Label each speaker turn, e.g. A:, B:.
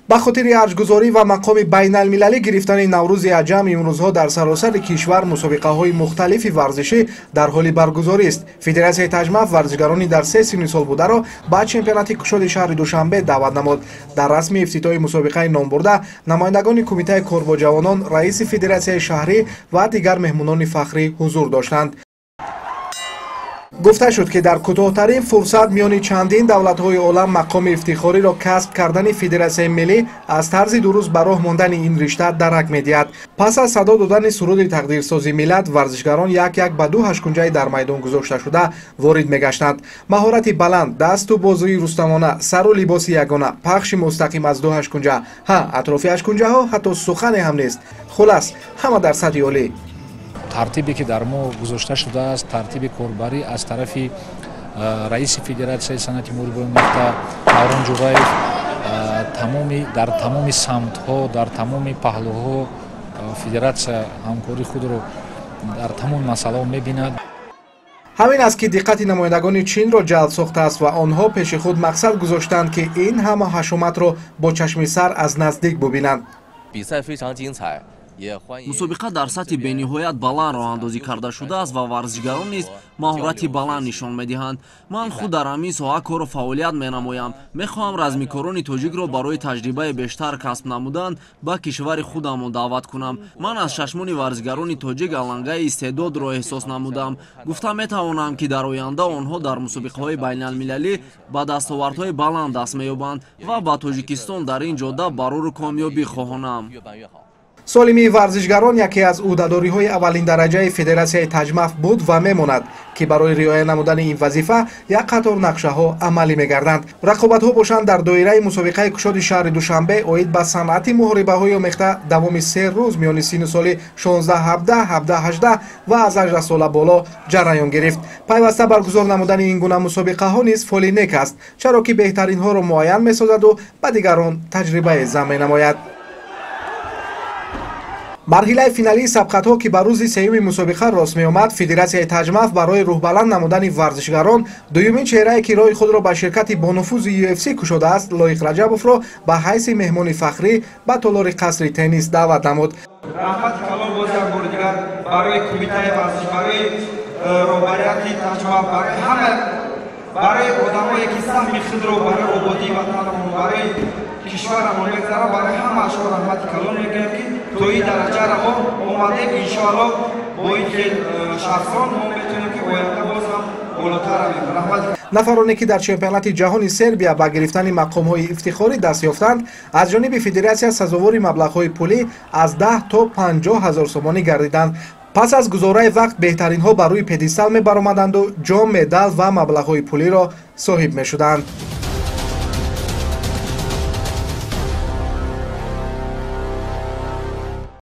A: Ба хотири арҷгузорӣ ва мақоми байналмилалӣ гирифтани Наврӯзи аҷам имрӯзҳо дар саросари кишвар мусобиқаҳои мухталифи варзишӣ дар ҳоли баргузорист. Федератсияи таҷмаф варзишгарони дар се синни сол бударо ба чемпионати кушоди шаҳри Душанбе даъват намуд. Дар расми ифтитоҳи мусобиқаи номбурда намояндагони Кумитаи кор бо ҷавонон, раиси федератсияи шаҳрӣ ва дигар меҳмонони фахрӣ ҳузур доштанд. Гуфта шуд, ки дар кӯтоҳтарин фурсат миёни чандин давлатҳои олам мақоми ифтихориро касб кардани федератсияи миллӣ аз тарзи дуруст ба роҳ мондани ин ришта дарак медиҳад. Пас аз садо додани суруди тақдирсози миллат, варзишгарон як-як ба ду ҳашткунҷаи дар майдон гузошташуда ворид мегаштанд. Маҳорати баланд, дасту бозуи рустамона, сару либоси ягона, пахши мустақим аз ду ҳашткунҷа. Ҳа, атрофи ҳашткунҷаҳо ҳатто сухане ҳам нест. Хулас, ҳама дар сатҳи олӣ.
B: Тартибе ки дар мо гузошта шудааст, тартиби корбарӣ аз тарафи раиси федератсияи санъати муҳорибаи омехта Даврон Ҷураев дар тамоми самтҳо, дар тамоми паҳлӯҳо федератсия ҳамкории худро дар тамоми масъалаҳо мебинад.
A: Ҳамин аст, ки диққати намояндагони Чинро ҷалб сохтааст ва онҳо пеши худ мақсад гузоштанд, ки ин ҳама ҳашоматро бо чашми сар аз наздик бубинанд.
C: Мусобиқа дар сатҳи бениҳоят баланд роҳандозӣ карда шудааст ва варзишгарон низ маҳорати баланд нишон медиҳанд. Ман худ дар ҳамин соҳа кору фаъолият менамоям. Мехоҳам размикорони тоҷикро барои таҷрибаи бештар касб намудан ба кишвари худамон даъват кунам. Ман аз чашмони варзишгарони тоҷик алангаи истеъдодро эҳсос намудам. Гуфта метавонам, ки дар оянда онҳо дар мусобиқаҳои байналмилалӣ ба дастовардҳои баланд даст меёбанд ва ба Тоҷикистон дар ин ҷода барору комёбӣ хоҳонам.
A: Солимии варзишгарон яке аз ӯҳдадориҳои аввалиндараҷаи федератсияи таҷмаф буд ва мемонад, ки барои риоя намудани ин вазифа як қатор нақшаҳо амалӣ мегарданд. Рақобатҳо бошанд дар доираи мусобиқаи кушоди шаҳри Душанбе оид ба санъати муҳорибаҳои омехта давоми 3 рӯз миёни синну соли 16, 17, 17, 18 ва аз 18 сола боло ҷараён гирифт. Пайваста баргузор намудани ин гуна мусобиқаҳо низ фоли нек аст, чаро ки беҳтаринҳоро муайян месозаду ба дигарон таҷрибае зам менамояд. Марҳилаи финалии сабқатҳо, ки ба рӯзи сеюми мусобиқа рост меомад, федератсияи таҷмаф барои рӯҳбаланд намудани варзишгарон дуюмин чеҳрае, ки роҳи худро ба ширкати бонуфузи UFC кушодааст, Лоиқ Раҷабовро ба ҳайси меҳмони фахрӣ ба толори қасри теннис даъват намуд.
D: Раҳмати калон боз як бори дигар барои кумитаи варзиш, барои роҳбарияти таҷмаф, барои ҳама, барои одамое, ки саҳми худро барои ободии ватанамон, барои кишварамон мегузаранд, барои ҳамаашон раҳмати калон мегӯям, ки то ин дараҷаро мо омадем. Иншоалло бо ин хел шахсон мо метавонем, ки оянда боз ҳам болотар равем. Раҳмат.
A: Нафароне, ки дар чемпионати ҷаҳони Сербия ба гирифтани мақомҳои ифтихорӣ даст ёфтанд, аз ҷониби федератсия сазовори маблағҳои пулӣ аз 10 то 50 ҳазор сомонӣ гардиданд. Пас аз гузораи вақт беҳтаринҳо ба рӯи педистал мебаромаданду ҷом, медал ва маблағҳои пулиро соҳиб мешуданд.